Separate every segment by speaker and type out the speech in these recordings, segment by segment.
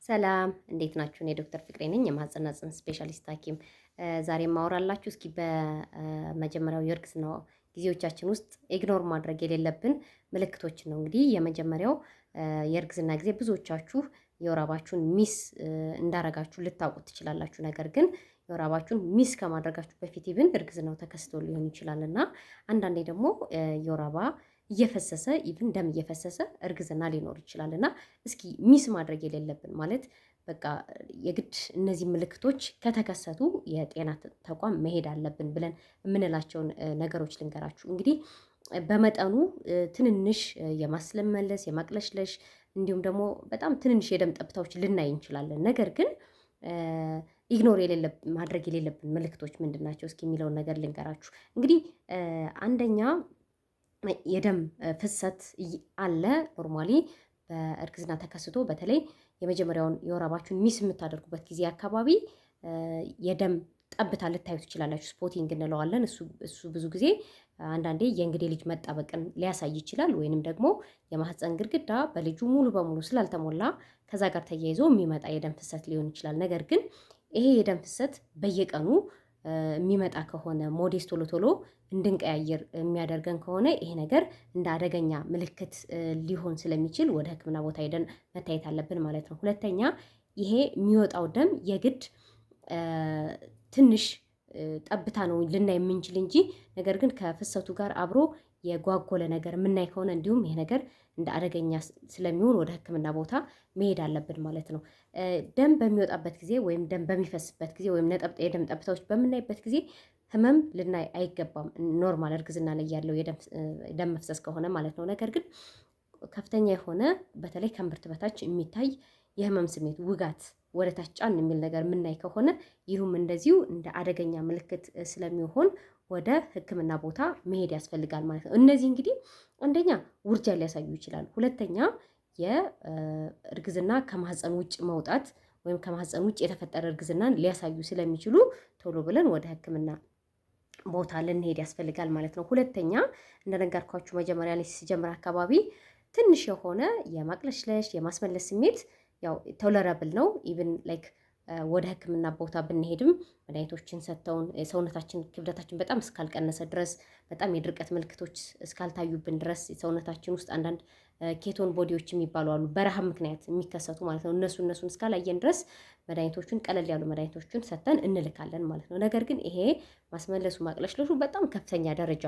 Speaker 1: ሰላም እንዴት ናችሁ? እኔ ዶክተር ፍቅሬ ነኝ የማህፀንና ጽንስ ስፔሻሊስት ሐኪም። ዛሬ የማወራላችሁ እስኪ በመጀመሪያው የእርግዝና ጊዜዎቻችን ውስጥ ignore ማድረግ የሌለብን ምልክቶችን ነው። እንግዲህ የመጀመሪያው የእርግዝና ጊዜ ብዙዎቻችሁ የወር አበባችሁን miss እንዳረጋችሁ ልታውቁት ትችላላችሁ። ነገር ግን የወር አበባችሁን miss ከማድረጋችሁ በፊት even እርግዝናው ተከስቶ ሊሆን ይችላል እና አንዳንዴ ደግሞ የወር አበባ እየፈሰሰ፣ even ደም እየፈሰሰ እርግዝና ሊኖር ይችላል። እና እስኪ miss ማድረግ የሌለብን፣ ማለት በቃ የግድ እነዚህ ምልክቶች ከተከሰቱ የጤና ተቋም መሄድ አለብን ብለን የምንላቸውን ነገሮች ልንገራችሁ። እንግዲህ በመጠኑ ትንንሽ የማስለመለስ፣ የማቅለሽለሽ እንዲሁም ደግሞ በጣም ትንንሽ የደም ጠብታዎች ልናይ እንችላለን። ነገር ግን ignore ማድረግ የሌለብን ምልክቶች ምንድን ናቸው እስኪ የሚለውን ነገር ልንገራችሁ። እንግዲህ አንደኛ የደም ፍሰት አለ። Normally በእርግዝና ተከስቶ በተለይ የመጀመሪያውን የወር አበባችሁን miss የምታደርጉበት ጊዜ አካባቢ የደም ጠብታ ልታዩ ትችላላችሁ። Spotting እንለዋለን። እሱ ብዙ ጊዜ አንዳንዴ የእንግዴ ልጅ መጣበቅን ሊያሳይ ይችላል። ወይንም ደግሞ የማህፀን ግድግዳ በልጁ ሙሉ በሙሉ ስላልተሞላ ከዛ ጋር ተያይዞ የሚመጣ የደም ፍሰት ሊሆን ይችላል። ነገር ግን ይሄ የደም ፍሰት በየቀኑ የሚመጣ ከሆነ፣ ሞዴስ ቶሎ ቶሎ እንድንቀያየር የሚያደርገን ከሆነ፣ ይሄ ነገር እንደ አደገኛ ምልክት ሊሆን ስለሚችል ወደ ሕክምና ቦታ ሄደን መታየት አለብን ማለት ነው። ሁለተኛ ይሄ የሚወጣው ደም የግድ ትንሽ ጠብታ ነው ልናይ የምንችል እንጂ ነገር ግን ከፍሰቱ ጋር አብሮ የጓጎለ ነገር የምናይ ከሆነ እንዲሁም ይሄ ነገር እንደ አደገኛ ስለሚሆን ወደ ሕክምና ቦታ መሄድ አለብን ማለት ነው። ደም በሚወጣበት ጊዜ ወይም ደም በሚፈስበት ጊዜ ወይም የደም ጠብታዎች በምናይበት ጊዜ ህመም ልናይ አይገባም። Normal እርግዝና ላይ ያለው የደም መፍሰስ ከሆነ ማለት ነው። ነገር ግን ከፍተኛ የሆነ በተለይ ከእምብርት በታች የሚታይ የህመም ስሜት፣ ውጋት፣ ወደ ታች ጫን የሚል ነገር የምናይ ከሆነ ይህም እንደዚሁ እንደ አደገኛ ምልክት ስለሚሆን ወደ ሕክምና ቦታ መሄድ ያስፈልጋል ማለት ነው። እነዚህ እንግዲህ አንደኛ ውርጃ ሊያሳዩ ይችላሉ። ሁለተኛ የእርግዝና ከማህፀን ውጭ መውጣት ወይም ከማህፀን ውጭ የተፈጠረ እርግዝናን ሊያሳዩ ስለሚችሉ ቶሎ ብለን ወደ ሕክምና ቦታ ልንሄድ ያስፈልጋል ማለት ነው። ሁለተኛ እንደነገርኳችሁ መጀመሪያ ላይ ሲጀምር አካባቢ ትንሽ የሆነ የማቅለሽለሽ፣ የማስመለስ ስሜት ያው tolerable ነው። Even like ወደ ህክምና ቦታ ብንሄድም መድኃኒቶችን ሰጥተውን ሰውነታችን ክብደታችን በጣም እስካልቀነሰ ድረስ፣ በጣም የድርቀት ምልክቶች እስካልታዩብን ድረስ፣ ሰውነታችን ውስጥ አንዳንድ ketone body ዎች የሚባሉ አሉ፣ በረሃብ ምክንያት የሚከሰቱ ማለት ነው። እነሱን እስካላየን ድረስ መድኃኒቶቹን፣ ቀለል ያሉ መድኃኒቶችን ሰጥተን እንልካለን ማለት ነው። ነገር ግን ይሄ ማስመለሱ፣ ማቅለሽለሹ በጣም ከፍተኛ ደረጃ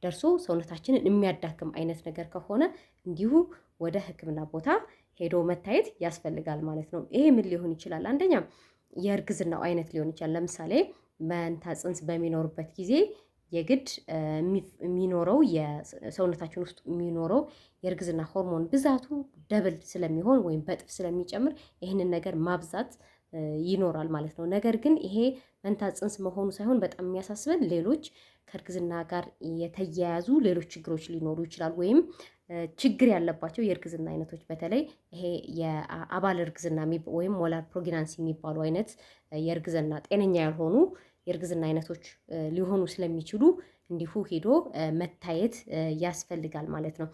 Speaker 1: ደርሶ ሰውነታችንን የሚያዳክም አይነት ነገር ከሆነ እንዲሁ ወደ ሕክምና ቦታ ሄዶ መታየት ያስፈልጋል ማለት ነው። ይሄ ምን ሊሆን ይችላል? አንደኛ የእርግዝናው አይነት ሊሆን ይችላል። ለምሳሌ መንታ ጽንስ በሚኖርበት ጊዜ የግድ የሚኖረው የሰውነታችን ውስጥ የሚኖረው የእርግዝና ሆርሞን ብዛቱ double ስለሚሆን ወይም በእጥፍ ስለሚጨምር ይህንን ነገር ማብዛት ይኖራል ማለት ነው። ነገር ግን ይሄ መንታ ጽንስ መሆኑ ሳይሆን በጣም የሚያሳስበን ሌሎች ከእርግዝና ጋር የተያያዙ ሌሎች ችግሮች ሊኖሩ ይችላል ወይም ችግር ያለባቸው የእርግዝና አይነቶች፣ በተለይ ይሄ የአባል እርግዝና ወይም molar pregnancy የሚባሉ አይነት የእርግዝና፣ ጤነኛ ያልሆኑ የእርግዝና አይነቶች ሊሆኑ ስለሚችሉ እንዲሁ ሄዶ መታየት ያስፈልጋል ማለት ነው።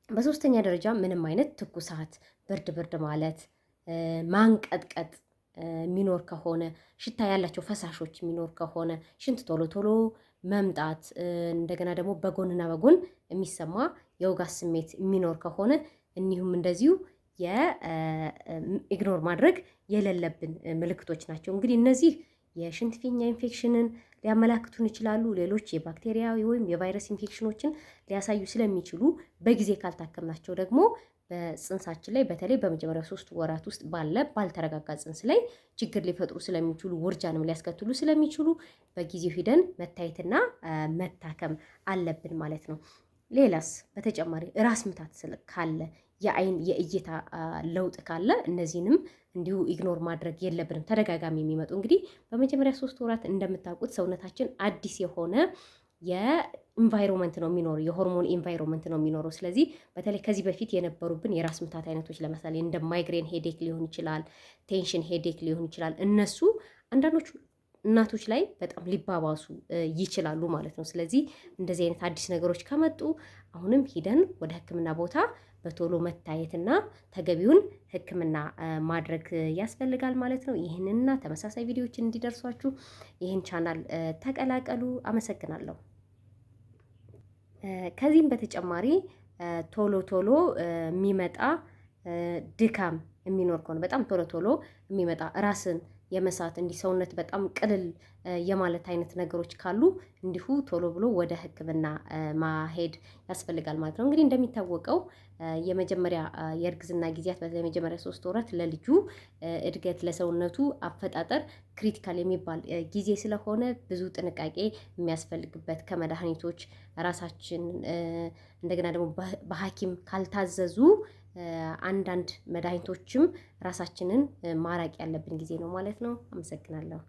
Speaker 1: በሶስተኛ ደረጃ ምንም አይነት ትኩሳት፣ ብርድ ብርድ ማለት፣ ማንቀጥቀጥ የሚኖር ከሆነ፣ ሽታ ያላቸው ፈሳሾች የሚኖር ከሆነ፣ ሽንት ቶሎ ቶሎ መምጣት፣ እንደገና ደግሞ በጎንና በጎን የሚሰማ የውጋት ስሜት የሚኖር ከሆነ እኒሁም እንደዚሁ የ ignore ማድረግ የሌለብን ምልክቶች ናቸው። እንግዲህ እነዚህ የሽንት ፊኛ ኢንፌክሽንን ሊያመላክቱን ይችላሉ። ሌሎች የባክቴሪያ ወይም የቫይረስ ኢንፌክሽኖችን ሊያሳዩ ስለሚችሉ በጊዜ ካልታከምናቸው ደግሞ በጽንሳችን ላይ፣ በተለይ በመጀመሪያው 3 ወራት ውስጥ ባለ ባልተረጋጋ ጽንስ ላይ ችግር ሊፈጥሩ ስለሚችሉ፣ ውርጃንም ሊያስከትሉ ስለሚችሉ በጊዜው ሂደን መታየትና መታከም አለብን ማለት ነው። ሌላስ በተጨማሪ ራስ ምታት ካለ፣ የአይን የእይታ ለውጥ ካለ እነዚህንም እንዲሁ ignore ማድረግ የለብንም። ተደጋጋሚ የሚመጡ፣ እንግዲህ በመጀመሪያ 3 ወራት እንደምታውቁት ሰውነታችን አዲስ የሆነ የ environment ነው የሚኖረው፣ የሆርሞን environment ነው የሚኖረው። ስለዚህ በተለይ ከዚህ በፊት የነበሩብን የራስ ምታት አይነቶች ለምሳሌ እንደ migraine headache ሊሆን ይችላል፣ tension headache ሊሆን ይችላል። እነሱ አንዳንዶቹ እናቶች ላይ በጣም ሊባባሱ ይችላሉ ማለት ነው። ስለዚህ እንደዚህ አይነት አዲስ ነገሮች ከመጡ አሁንም ሂደን ወደ ሕክምና ቦታ በቶሎ መታየትና ተገቢውን ሕክምና ማድረግ ያስፈልጋል ማለት ነው። ይህንንና ተመሳሳይ ቪዲዮዎችን እንዲደርሷችሁ ይህን ቻናል ተቀላቀሉ። አመሰግናለሁ። ከዚህም በተጨማሪ ቶሎ ቶሎ የሚመጣ ድካም የሚኖር ከሆነ፣ በጣም ቶሎ ቶሎ የሚመጣ ራስን የመሳት፣ እንዲህ ሰውነት በጣም ቅልል የማለት አይነት ነገሮች ካሉ እንዲሁ ቶሎ ብሎ ወደ ሕክምና ማሄድ ያስፈልጋል ማለት ነው። እንግዲህ እንደሚታወቀው የመጀመሪያ የእርግዝና ጊዜያት፣ በተለይ የመጀመሪያ 3 ወራት ለልጁ እድገት፣ ለሰውነቱ አፈጣጠር critical የሚባል ጊዜ ስለሆነ ብዙ ጥንቃቄ የሚያስፈልግበት፣ ከመድኃኒቶች ራሳችን እንደገና ደግሞ በሐኪም ካልታዘዙ አንዳንድ መድኃኒቶችም ራሳችንን ማራቅ ያለብን ጊዜ ነው ማለት ነው። አመሰግናለሁ።